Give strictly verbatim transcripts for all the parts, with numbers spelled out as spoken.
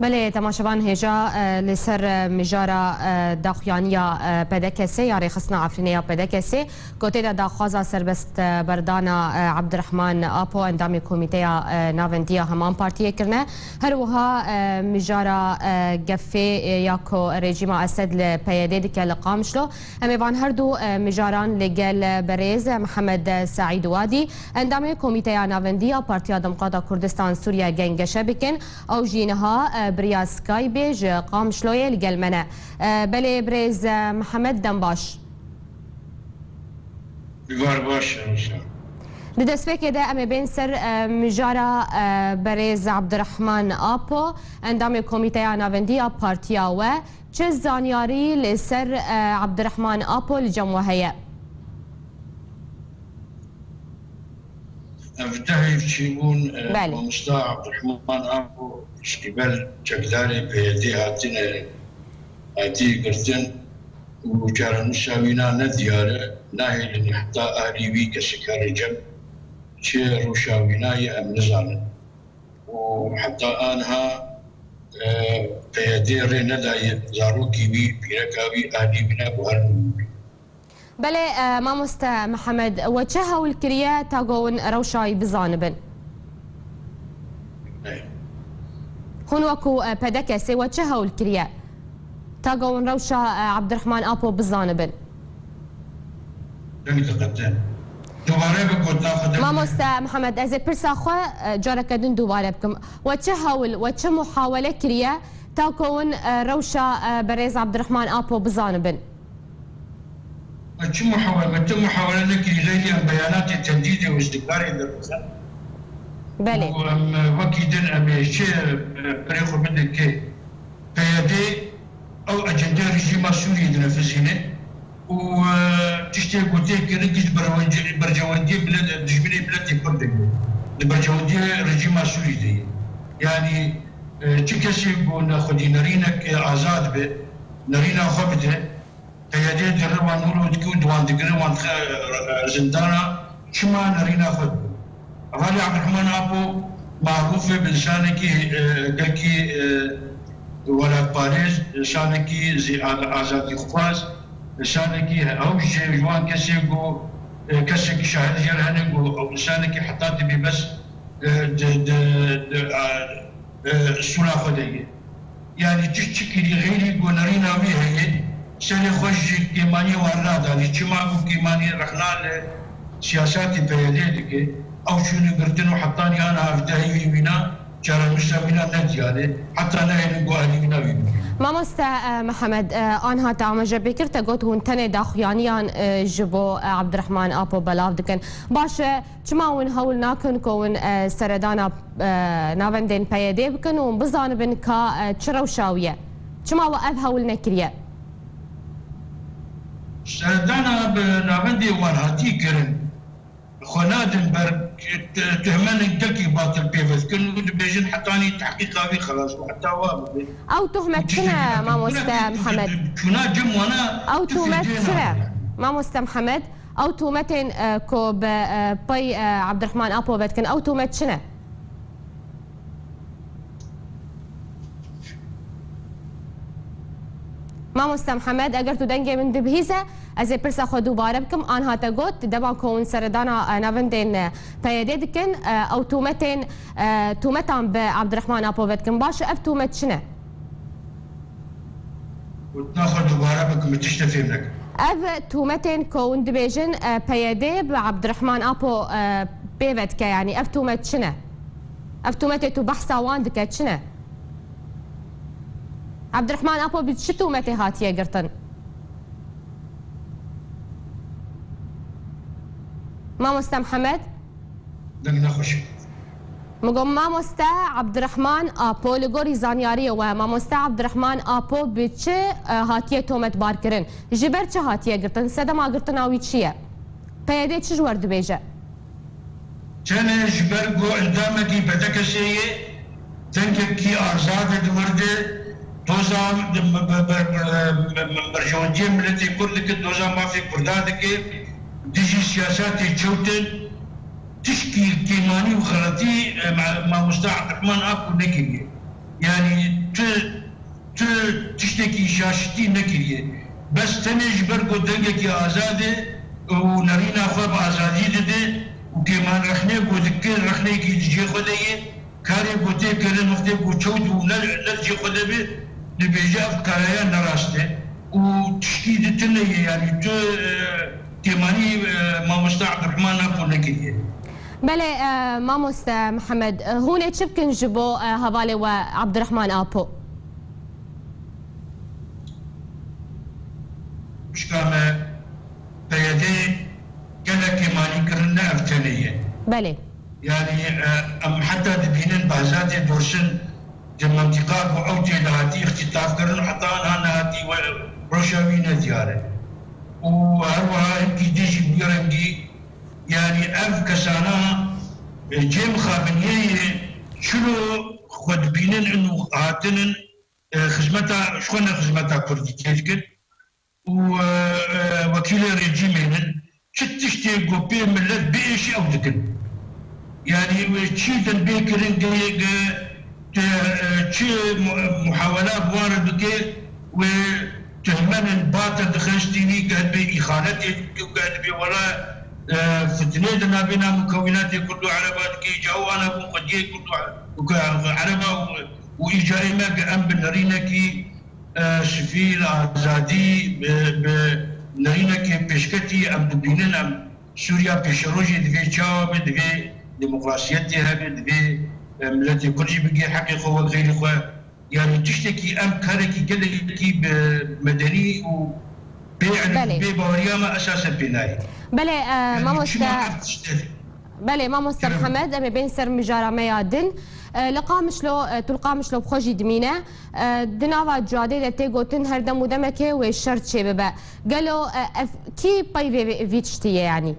Belê, temaşevan hêja, e, li ser, e, mijara, e, daxuyaniya, e, P D K S ya rêxistina Efrînê ya P D K S, ku tê de daxwaza serbest, e, berdana, e, Abdurrahman Apo, endamê Komîteya, e, Navendî ya heman partiyê kirine. Her wiha, e, mijara, e, gefê, e, ya ku rejîma Esed li P Y D dike li Qamişlo. Em ê van her du, e, mijaran li gel, e, berêz, e, Mihemed Seîd Wadî, endamê Komîteya Navendî ya Partiya Demokrata Kurdistan Sûriye gengeşe bikin. Ew jî niha, e, bi riya Skypeê ji Qamişloyê li gel me ne. E, belê birêz, e, Mihemed, dem baş. Êvar baş, Rûsya. Di destpêkê de em ê bên ser, e, mijara, e, berêz Abdurrahman Apo, endamê Komîteya Navendî ya partiya we. Çi zanyarî li ser, e, Abdurrahman Apo li cem we heye? Ev dehê çîbûn, e, Belê. Mamosta Abdurrahman Apo ji qîbel çekdarê P Y D hatine, hatî girtin û çarenûsa wîna ne diyar e, nahêlin heta ahlî wî kesek here cem çi rewşa wîna ye em nizanin. Û heta aniha, e, P Y D rê nedaye zarokî wî, pîreka wî, ahlî wî ne guherîn. Belê, e, mamoste Mihemed, we çi hewl kiriye ta ku hûn rewşa wî bizanibin? Hûn wekû, e, P D K S we çi hewl kiriye ta ku hûn rewşa, e, Abdurrahman Apo bizanibin? Dubare bi gotina xwe de. Mamoste Mihemed, ez ê pirsa xwe, e, careke din dubare bikim. We çi hewl, we çi muhawele kiriye ta ku hûn, e, rewşa, e, berêz Abdurrahman Apo bizanibin? Me çi muhawele, me tu muhawele nekirî, xeyrî em beyanatê tendîdê û îstîkarê derxistin. Belê. Û em, e, wekî din em ê çi, e, birê xwe bidin ki P Y D ew ecendê rejîma Sûriyê dinefizîne û, e, tiştê ku tê kirin giş berwence-, bercewendiyê bile-, dijminê miletê Kurd de ye. Di bercewendiyê rejîma Sûrî de ye. Yanî, e, çi kesê ku nexwedî nerînek, e, azad be, nerîna xwe bide, P Y D dire wan nûro dike û di wan digire wan dixe, e, e, zindana, çima nerîna xwe dibe? Hevalê Abdurrahman Apo marûf e bi lisanekî, e, gelkî, e, welatparêz, lisanekî zî a-, azadîxwaz, lisanekî ew ji, ji wan kesê ku, e, kesekî şahid jê re hene ku ew lisanekî heta dibê bes, e, di, di, di, a, e, sûna xwe de ye. Yanî tu çi kirî xeyrî ku nerîna wî heye, serê xwe ji kêmaniyê wan nadanî. Çima ku kêmanî rexna li siyasatê P Y D dike, ew çûne girtin û hetanî aniha evdehî wî wîna, çarenûsa wîna ne diyar e, heta nehêlin ku ahlî wîna wî bibînin. Mamoste, e, Mihemed, e, anha te amaje pê kir, te got hûn tenê daxuyaniyan, e, ji bo, e, Abdurrahman Apo belav dikin. Baş e, çima hûn hewl nakin ku hûn, e, seredana, e, navendên P Y D bikin û hûn bizanibin ka, e, çi rewşa wî ye? Çima we ev hewl nekiriye? Seredana bi navendê wan hatî kirin. Xwe nadin ber, t-, tuhmenên gelkî batil pê ve dikin û dibêjin hetanî tehqîqa wî xelas bû, heta wa bibe. Ew tuhmet çi ne, mamoste Mihemed? Çûna cem wana. Ew tuhmet çi ne, mamoste Mihemed? Ew tûmetên, e, ku bi, e, pey, e, Abdurrahman Apo ve dikin, ew tûmet çi ne? Mamoste Mihemed, eger tu dengê min dibihîze, ez ê pirsa xwe dubare bikim. Anha te got, dema ku hûn seredana, e, navendên, e, P Y D dikin, e, ew tûmetên, e, tûmetan bi Abdurrahman Apo ve dikin. Baş e, ev tûmet çi ne? Gotina xwe dubare bikim, min tiştê fêm nekir. Ev tûmetên ku hûn dibêjin, e, P Y D bi Abdurrahman Apo, e, pê ve dike, yanî ev tûmet çi ne? Ev tûmetê tu behsa wan dike çi ne? Abdurrahman Apo bi çi tûmetê hatiye girtin? Mamoste Mihemed? Deng nexweş e. Min got, mamoste Abdurrahman Apo, li gorî zanyariyê we, mamoste Abdurrahman Apo bi çi, e, hatiye tometbar kirin? Ji ber çi hatiye girtin? Sedema girtina wî çi ye? P Y D çi ji we re dibêje? Tenê ji ber ku endamekî P D K S'ê ye, dengekî azad e di wir de, doza, di, be, be, be, be, berjewendiyê miletê Kurd dike, doza mafê Kurda dike, dijî siyasatê çewt in, tişkî kêmanî û xeletî, e, ma-, mamosta Abdurrahman Apo nekiriye. Yanî tu, tu tiştekî şaşitî nekiriye. Bes tenê ji ber ku dengekî azad e û nerîna xwe bi azadî dide û kêmanrexnê ku dike, rexneyekî di cihê xwe de ye, karê ku tê kirin wextê ku çewt û ne, ne di cihê xwe de be, dibêje ev karaya ne rast e û tiştî di tune ye, yanî tu, e, kêmanî, e, mamoste Abdurrahman Apo nekiriye. Belê, e, mamoste Mihemed, e, hûn ê çi bikin ji bo, e, hevalê we Abdurrahman Apo? Pişka me, P Y D gelek kêmanî kirin, ne ev tenê ye. Belê. Yanî, e, em heta dibînin Behzatê Dorsin di mintîqa ku ew tê de hatî îxtîtaf kirin, heta niha nehatî we, rewşa wî ne diyar e. Û her wiha hinkî din jî bi wî rengî, yanî ev kesana, e, cê mixabiniyê ye, çilo xwe dibînin û hatinin, e, xizmeta, ji xwe ne xizmeta Kurdîtiyê dikin û, e, e, wekîlê rejîmê ne. Çi tiştê ku pê milet biêşî ew dikin. Yanî wê çi din bê kirin, ge, ge, te, e, çi mu-, muhawela bi wan re bike, wê tuhmenin bate dixin ji tînî, ge dibê îxanetê dike û ge dibê wela, e, fitnê di navbêna mukewînatê Kurd û Ereba dike, îca ew ana bûn xwediyê Kurd û Ereba û, û îca ê me ge em bi nerînekî e, sivîl, azadî, bi, bi nerînekê pêşketî em dibînin, em Sûriya pêşerojê divê çawa be, divê demokrasiyetê hebe, divê, e, miletê Kurd jî bigê heqê xwe wek xeyrê xwe. Yanî tiştekî em karekî gelekî bi medenî û bê elm, Belê. bê baweriya me esasen pê nayê. Belê, e, Yanî mamoste. çima ev tişt Belê, mamoste Kerem. Mihemed, em ê bên ser mijara me ya din. E, li Qamişlo, e, tu li Qamişlo bi xwe jî dimîne. E, di nava cadê de tê gotin her dem û demekê wê şer çêbibe. Gelo, e, ev kî peyvê vê, vî tiştî ye yanî?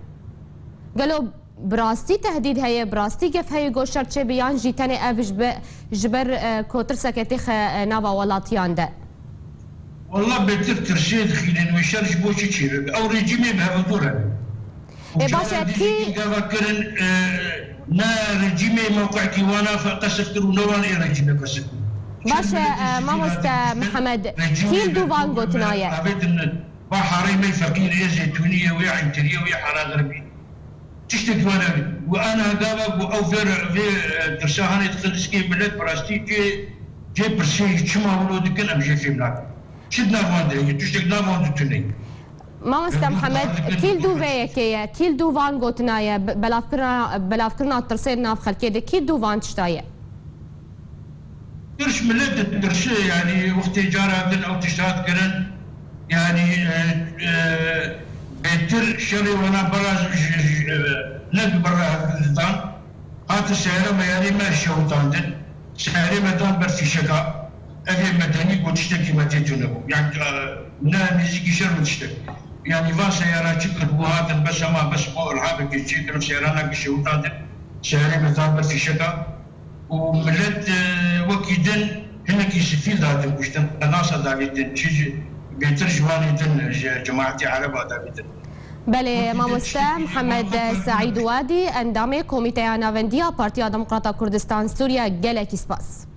Gelo bi rastî tehdîd heye, bi rastî gef heye ku şer çêbe yan jî tenê ev ji be-, ji ber, e, ku tirseke têxe, e, nava welatiyan de? Wallah bêtir tirsê dixînin wê şer ji bo çi çêbibe. Ew rejîmê bi hevdû re. Û Ê, baş e, cara kî dî gava kirin, e, ne rejîmê mewqekî wana fe qesir kir û ne wan ê rejîmê qesir kir. Baş e, Çend e, miletê mamoste Sîrî Mihemed, rejîmê kî li dûvan gotina ye? Avêtin va harê me feqîr ê zêtûnî ye, wê eyntirî ye, wê hara xerbî. Tiştek wana bî. Û ana gava ku ew vê, vê, e, tirsa hanê dixin riskê milet bi rastî cê, cê pirsê çima wilo dikin em jê fêm nakin. Çi di nav wan de ye? Tiştek nav wan de tune ye. Mamoste Mihemed, kî li dû vê yekê ye? Kî li dû van gotina ye? Be-, belavkirina, belavkirina tirsê li nav xelkê de kî li dû van tişta ye? Tirş milet ditirşe, yanî wextê cara din ew tişta dikirin, yanî, e, e, bêtir şerê wana bera ji, ji, ji, e, ne bi bera didan. Hati seyara meyarê me şewitandin. Seyarê me dan ber fîşeka. Ev ê medenî ku tiştekî me tê tune bû. Yani, e, ne nêzîkî şer û tiştek. Yani van seyara çi kiribû hatin bes hema bes bo ilhabekê çêkirin, seyarana ki şewitandin. Seyarê me dan ber fîşeka. Û milet, e, wekî din hinekî sivîl dadin kuştin. Qenasa davêtin. Çi ji, bêtir ji wanê din ji cemaetê Ereba davêtin. Belê, mamoste Mihemed Seîd Wadî, endamê Komîteya Navendî ya Partiya Demokrata Kurdistan Sûriye, gelekî spas.